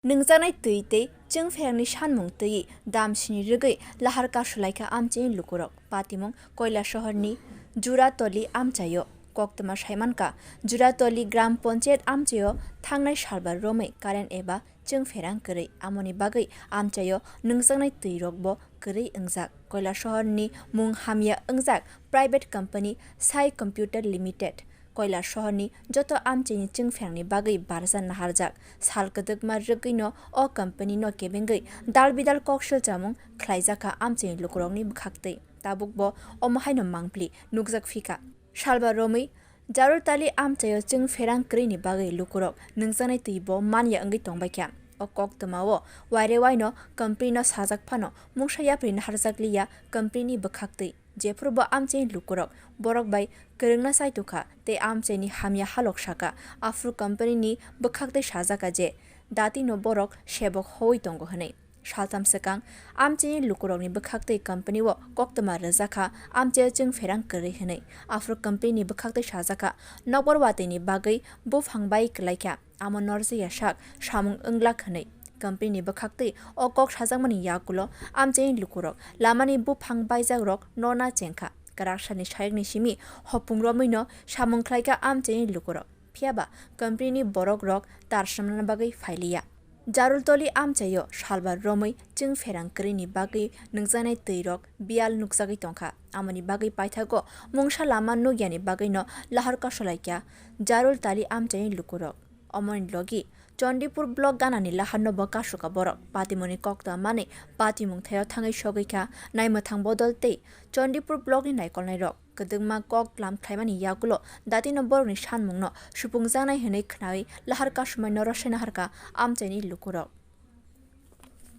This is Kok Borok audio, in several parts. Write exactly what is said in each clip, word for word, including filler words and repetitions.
Nwngjaknai twi tei chwngpherangni sanmung twiwi dam sini rwgwi lahar kasulaikha amchaini lukurok. Patimung Koilasohorni Juratoli amchaio. Koktwma saimankha, Juratoli Gram Panchayat amchaio thangnai salbar romwi current eba chwngpherang kwrwi, amoni bagwi amchaio nwngjaknai twirokbo kwrwi wngjak. Koilasohorni mung hamya wngjak private company Sai Computer Limited. Koilasohorni joto amchaini chwngpherangni bagwi barja naharjak. Sal kwdwkma rwgwino o company no kebengwi dal bidal kok silchamung khlaijakha amchaini lukurokni bwkhaktwi. Tabukbo omo haino mangpli nukjak phikha. Salba romwi Jarultali amchaio chwngpherang kwrwini bagwi lukurok nwngjaknai twibo manya wngwi tongbaikha. O koktwmao waire waino company no sajak phano mungsa yapri naharjakliya company ni bwkhaktwi. Jephurubo amchaini lukurok borok bai kwrwngna chaitokha tei amchaini hamya halok sakha. Aphuru company ni bwkhaktwi sajakha je datino borok sebok howi tongo hwnwi. Saltham swkang amchaini lukurokni bwkhaktwi company o koktwma rwjakha amchaio chwngpherang kwrwi hwnwi. Aphuru company ni bwkhaktwi sajakha, nokbar watwini bagwi buphang bai kwlaikha. Amo norjaya sak samung wnglak hwnwi. Company ni bwkhaktwi o kok sajakmani yagulo amchaini lukurok lamani buphang baijakrok nona chengkha. Kwraksani sayokni simi hopung romwino samung khlaikha amchaini lukurok. Phiyaba company ni borokrok tarsomna bagwi phailiya. Jarultoli amchaio salbar romwi chwngpherang kwrwini bagwi nwngjaknai twirok biyal nukjagwi tongkha. Amoni bagwi paithago mungsa lama nukyani bagwino lahar kasulaikha Jarultali amchaini lukurok. Omoni logi Chandipur block ganani laharno bo kasuka borok. Patimungni koktwma manwi patimung thaio thangwi sogwi kha, naimwthang bodol tei Chandipur blockni naikolnairok. Kwdwkma kok tlam khlaimani yagulo datino borokni sanmungno supungjaknai hwnwi khnawi lahar kasumai norok sena harkha amchaini lukurok.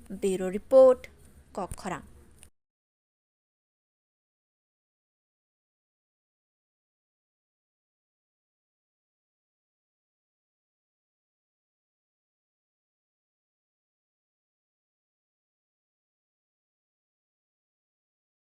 Bureau Report, Kokkhorang.